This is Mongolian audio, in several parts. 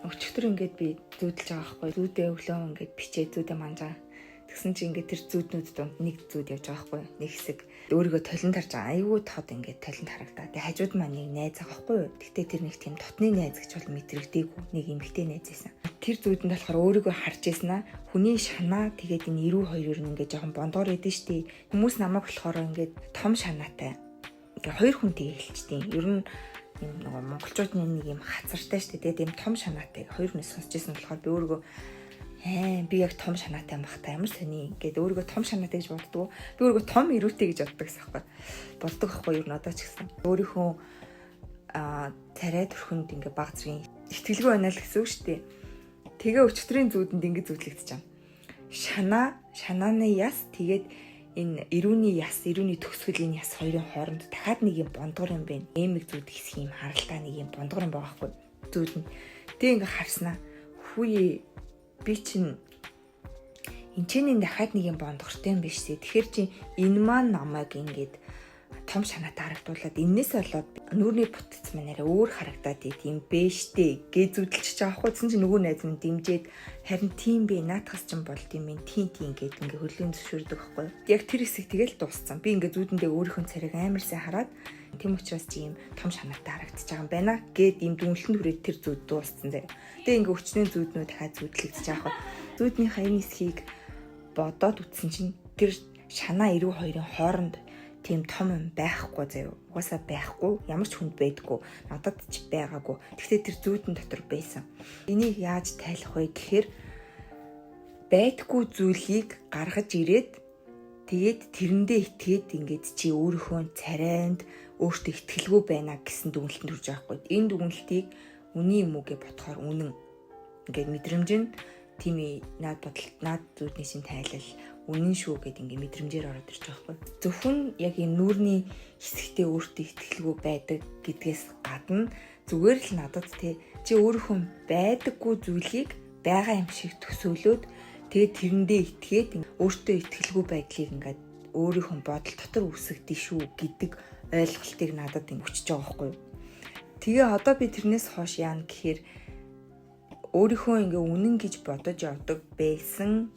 Өчигдөр ингээд би зүүдэлж байгаа байхгүй. Зүүдээ өглөө ингээд бичээ зүүдээ манжаа. Тэгсэн чинь ингээд тэр зүүднүүд дунд нэг зүүд явж байгаа байхгүй. Нэг хэсэг өөрийгөө толинд харж байгаа. Айгүй тод ингээд толинд харагдаа. Тэгээ хажууд маань нэг найз байгаа байхгүй юу. Тэгтээ тэр нэг тийм дотны найз гэж бол мэдрэгдээгүй. Нэг эмэгтэй найз байсан. Тэр зүүдэнд болохоор өөрийгөө харж байсан аа. Хүний шанаа тэгээд энэ эрүү хоёр нь ингээд жоохон бондгоор идэв штий. Хүмүүс намайг болохоор ингээд том шанаатай. Ингээ хоёр хүн тгээ хэлчихдээ. Ер нь юм нөгөө монголчуудын нэг юм хацартай штэ. Тэгээд юм том шанаатай хоёр хүн сонсч байсан болохоор би өөрийгөө би яг том шанаатай юм бах та, ямар сони гээд өөрийгөө том шанаатай гэж боддгоо. Би өөрийгөө том эрүүтэй гэж боддог гэсэн байхгүй. Боддог байхгүй юу, одоо ч гэсэн. Өөрийнхөө царай төрхөнд ингээ баг зэргийн итгэлгүй байна л гэсэн үг шүү дээ. Тэгээ өчтөрийн зүүдэнд ингээ зүүдлэгдэж байгаа. Шанаа, шанааны яс, тэгээд энэ эрүүний яс, эрүүний төгсгөлийн яс хоёрын хооронд дахиад нэг юм бондгор юм байна. Эмэг зүүд хэсэг юм харалтаа нэг юм бондгор юм байгаа байхгүй. Зүүд нь. Тэг ингээ харснаа. Хүүе, би чинь энэ дахиад нэг юм бондгортой юм биш үү? Тэгэхээр чи энэ маань намайг ингээд том шанаатай харагдуулаад, энээс болоод нүүрний бүтц маань арай өөр харагдаад байд юм бэ штэ гэж зүудэлчихэж байгаа хгүй. Тэгсэн чинь нөгөө найз минь дэмжиж, харин тийм бэ, наадхас чинь болд юм бэ, тийм тийм гэд ингээ хөлөөн зөвшөөрдөг байхгүй. Яг тэр хэсэг тэгэл дууссан. Би ингээ зүүдэндээ өөрийнхөө царайг амар сайн хараад, тийм учраас чи ийм том шанаатай харагдаж байгаа юм байна гэд ийм дүнлэлтэнд хүрээд тэр зүүд дууссан заяа. Тэгээ ингээ өчнөө зүүднүү дахиад зүүдлэгдэж байгаа хгүй. Зүүднийхээ энэ хэсгийг бодоод үтсэн чинь тэр шанаа эрүү хоёрын хооронд тийм том юм байхгүй заяа. Угаасаа байхгүй. Ямар ч хүнд байдаггүй. Надад ч байгаагүй. Гэхдээ тэр зүүдэн дотор байсан. Энийг яаж тайлах вэ гэхээр байдаггүй зүйлийг гаргаж ирээд, тэгээд тэрэндээ итгээд, ингээд чи өөрийнхөө царайнд өөртөө итгэлгүй байна гэсэн дүгнэлтэнд хүрж байгаа хгүй. Энэ дүгнэлтийг үний юм уу гэж бодохоор үнэн. Ингээд мэдрэмж нь тийм, наад бодол, наад зүүдний шин тайлал үнэн шүү гэд ингээ мэдрэмжээр ороод ирж байгаа байхгүй. Зөвхөн яг энэ нүүрний хэсэгтээ өөртөө итгэлгүй байдаг гэдгээс гадна зүгээр л надад те, чи өөрийнхөө байдаггүй зүйлийг байгаа юм шиг төсөөлөөд, тэгээд тэрэндээ итгээд, өөртөө итгэлгүй байдлыг ингээд өөрийнхөө бодол дотор үүсгдэг шүү гэдэг ойлголтыг надад ингэ өчөж байгаа байхгүй. Тэгээ одоо би тэрнээс хойш яана гэхээр өөрийнхөө ингээ үнэн гэж бодож явдаг байсан,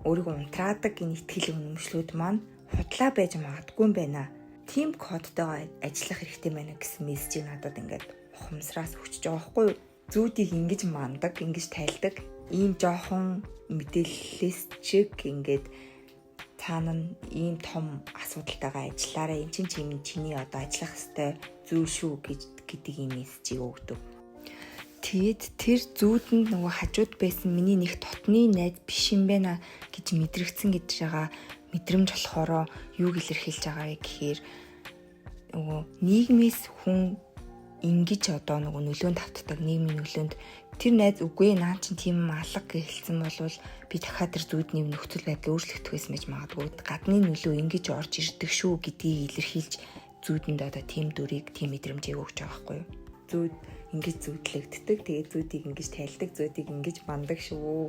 өөрийгөө унтраадаг энэ итгэл үнэмшлүүд маань худлаа байж магадгүй юм байна. Тим кодтойгоо ажиллах хэрэгтэй байна гэсэн мессежийг надад ингээд ухамсараас өгчөж байгаа байхгүй юу? Зүүдийг ингэж мандаг, ингэж тайлдаг. Ийм жоохон мэдээллээс чиг ингээд цаана нь ийм том асуудалтайгаа ажиллаарай. Эн чинь чиний одоо ажиллах ёстой зүйл шүү гэж гэдэг ийм мессежийг өгдөг. Тэгээд тэр зүүдэнд нөгөө хажууд байсан миний нэг дотны найз биш юм байна гэж мэдрэгдсэн гэж байгаа мэдрэмж болохоор юуг илэрхийлж байгаа вэ гэхээр нөгөө нийгмээс хүн ингэж одоо нөгөө нөлөөнд автдаг, нийгмийн нөлөөнд. Тэр найз үгүй, наа чин тийм алга гэж хэлсэн болвол би дахиад тэр зүүдний нөхцөл байдал өөрчлөгдөх байсан байж магадгүй. Гадны нөлөө ингэж орж ирдэг шүү гэдгийг илэрхийлж зүүдэнд одоо тийм дүрийг, тийм мэдрэмжийг өгч байгаа байхгүй юу? Зүүд ингэж зүүдлэгддэг. Тэгээд зүүдийг ингэж тайлдаг, зүүдийг ингэж мандаг шүү.